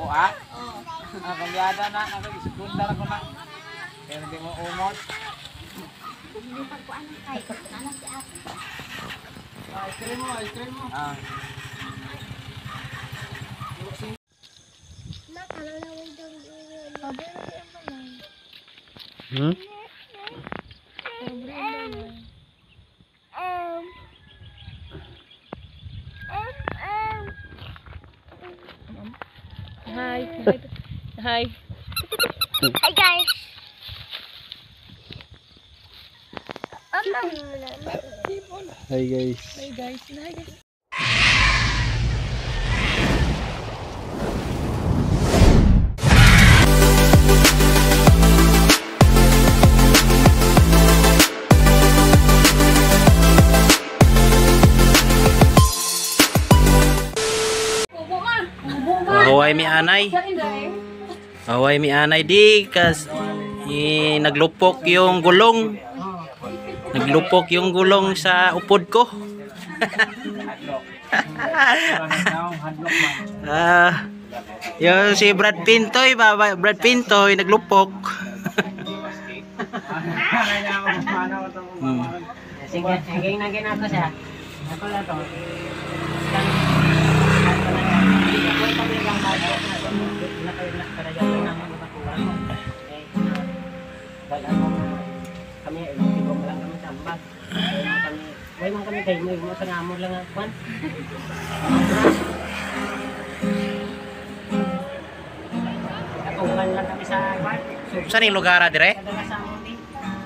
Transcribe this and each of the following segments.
Ah? Ah, kambyada na. Nakagisekundar ako na. Kaya hindi mo umot. Hindi pa ko anak kay. Anak si ate. Ice cream mo, ice cream mo. Ah. Hmm? Hi. Hi. Hi guys. Hi guys. Hi guys. Hi guys. Mahuway mi anay. Mahuway mi anay di kas naglupok yung gulong. Naglupok yung gulong sa upod ko. Yung si Brad Pintoy, Brad Pintoy naglupok. Sige, hanggang nagin ako siya. Ako lang to. Kami tigom lang kami tambag. Kami, way man kami kay mo sa ngamon lang ang kwan. Katungan lang kami sa kwan. Saan yung lugar dire?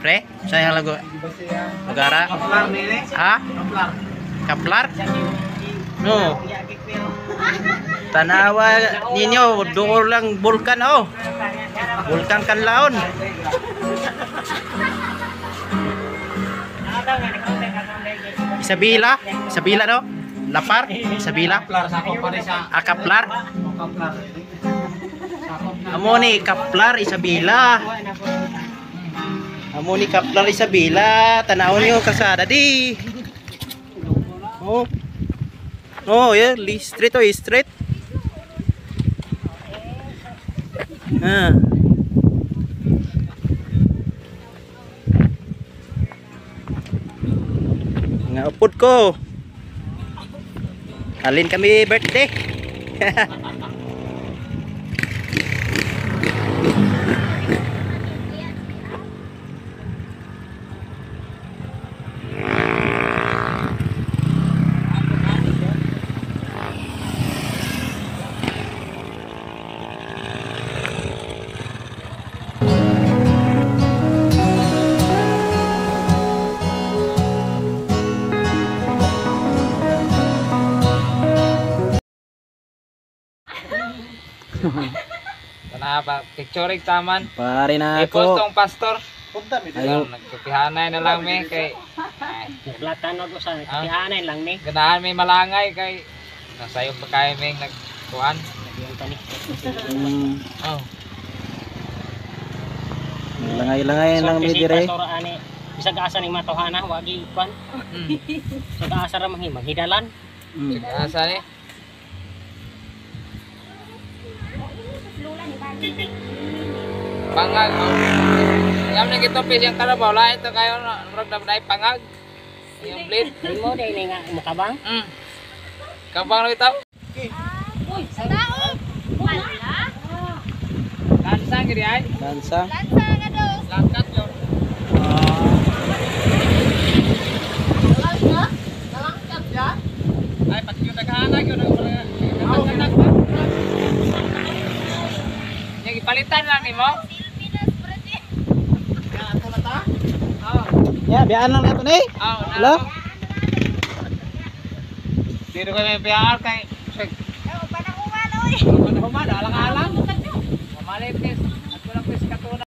Pre? Saan yung lugar? Lugara? Ha? Kaplar? No. Tanawa ninyo, duol lang bulkan oh. Bulkan Kanlaon. Isabela, Isabela no? Lapar, Isabela. Ah, Kaplar. Amo ni Kaplar Isabela. Amo ni Kaplar Isabela, tanawon niyo kalsada di. Oh. Oh, yeah, street oh, street. Ah. Nga upod ko. Alin kami birthday. Tanapa, picture taman. Pare na ako. ako. Tong pastor. Ayaw. Nagkapihanay na lang mi kay Platan og usa, nagkapihanay lang mi. Ganahan mi malangay kay nasayo pa kay mi nagkuan. Oh. Langay-langay lang mi dire. Bisag asa ning matohana, wagi kuan. Bisag asa ra manghidalan. Asa ni? Pangag. Yam na gitopis yung karabaw lain to kayo murag na pangag. Yung blade. Mo day ni nga mukabang. Kabang ra itaw. Uy, tao. Wala. Lansang gid ay. Lansang. Lansang nga daw. Langkat yo. Nalangkat ya? Ay pati yung naghahanag yun naghahanag ba? Yang ipalitan lang nimo. Pilipinas, Brazil. Oh. Ya, biyaan lang nato ni. Oh, Hello? Dito kami PR kay Oh, panakuman oy. Panakuman, alang-alang. Mamalit is at walang pis katuna.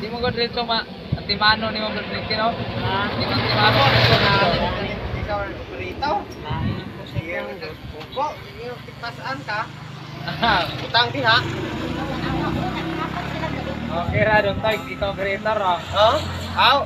Di mo god dito ma antimano ni mo god dito no. Di mo antimano Ikaw ang operator. Kuko, yung tigpasaan ka. Utang din ha. Okay ra dong tay, ikaw operator ra. Ha? Aw.